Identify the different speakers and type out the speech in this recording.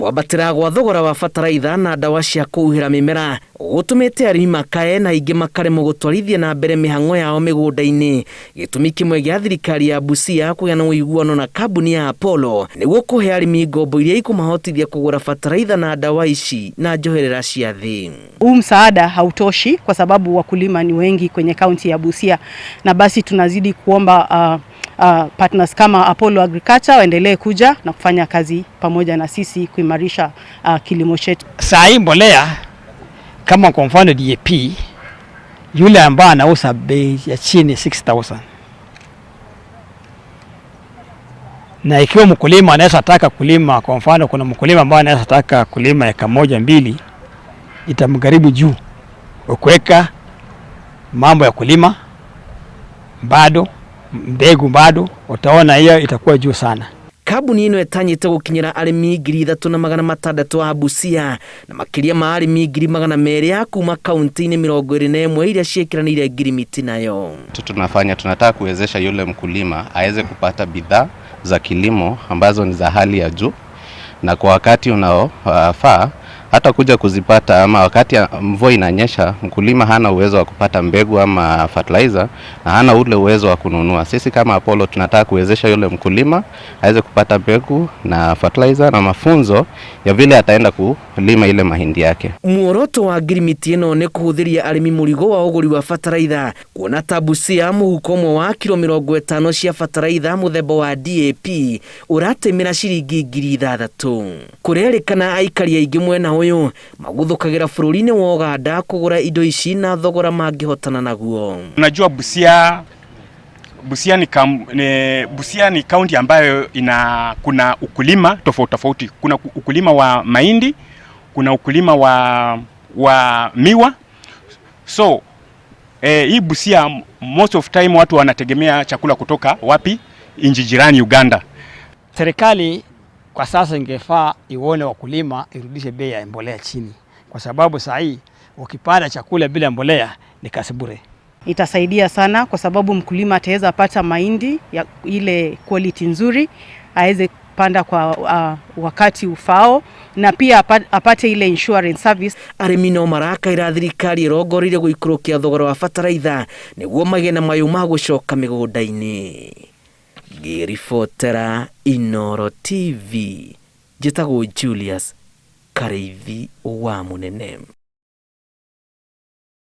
Speaker 1: Kwambatĩra gwa thogora wa bataraitha na ndawa cia kũhuhĩra mĩmera gũtũmĩte arĩmi makae na aingĩ makaremwo gũtwarithia na mbere mĩhang'o yao mĩgũnda-inĩ. Gĩtũmi kĩmwe gĩa thirikari ya Busia kũgĩa na ũiguano na kambuni ya Apollo nĩguo kũhe arĩmi ngombo iria ikũmahotithia kũgũra bataraitha na ndawa ici na njoherera cia thĩ.
Speaker 2: Huu msaada hautoshi kwa sababu wakulima ni wengi kwenye kaunti ya Busia, na basi tunazidi kuomba partners kama Apollo Agriculture waendelee kuja na kufanya kazi pamoja na sisi kuimarisha kilimo chetu.
Speaker 3: Saa hii mbolea kama kwa mfano DAP, yule ambaye anauza bei ya chini 6000, na ikiwa mkulima anaweza taka kulima, kwa mfano kuna mkulima ambaye anaweza taka kulima eka moja mbili, itamgharimu juu kuweka mambo ya kulima bado mbegu bado, utaona hiyo itakuwa juu sana.
Speaker 1: Kambuni ĩno ĩtanyĩte gũkinyĩra arĩmi 3600 a Busia na makĩria ma arĩmi 200,000 a kuma kaunti-inĩ 21 iria ciĩkĩranĩire ngirimiti nayo.
Speaker 4: Tunafanya tunataka kuwezesha yule mkulima aweze kupata bidhaa za kilimo ambazo ni za hali ya juu na kwa wakati unaofaa, hata kuja kuzipata ama wakati mvua inanyesha, mkulima hana uwezo wa kupata mbegu ama fertilizer na hana ule uwezo wa kununua. Sisi kama Apollo tunataka kuwezesha yule mkulima aweze kupata mbegu na fertilizer na mafunzo ya vile ataenda kulima ile mahindi yake.
Speaker 1: Muoroto wa ngirimiti ĩno nĩ kũhũthĩria arĩmi mũrigo wa ũgũri wa bataraitha, kuona ta Busia mũhuko ũmwe wa kilo 50 cia bataraitha mũthemba wa DAP ũratĩmĩra ciringi 6000. Kũrerĩkana aikari aingĩ mwena ũyũ maguthũkagĩra bũrũri-inĩ wa Uganda kũgũra indo ici na thogora mangĩhotana naguo.
Speaker 5: Unajua Busia ni kaunti ambayo ina kuna ukulima tofauti tofauti. Kuna ukulima wa mahindi, kuna ukulima wa miwa. So hii Busia most of time watu wanategemea chakula kutoka wapi? Nchi jirani Uganda.
Speaker 3: Serikali kwa sasa ingefaa ione wakulima, irudishe bei ya mbolea chini, kwa sababu saa hii ukipanda chakula bila mbolea ni kazi bure.
Speaker 2: Itasaidia sana kwa sababu mkulima ataweza pata mahindi ya ile quality nzuri, aweze kupanda kwa wakati ufao na pia apate ile insurance service.
Speaker 1: Arĩmi no marakaĩra thirikari ĩrongoreirie gũikũrũkia thogora wa bataraitha nĩguo magĩe na mayũ ma gũcoka mĩgũnda-inĩ. Ngĩribotera Inooro TV, njĩtagwo Julius Karĩithi wa Mũnene.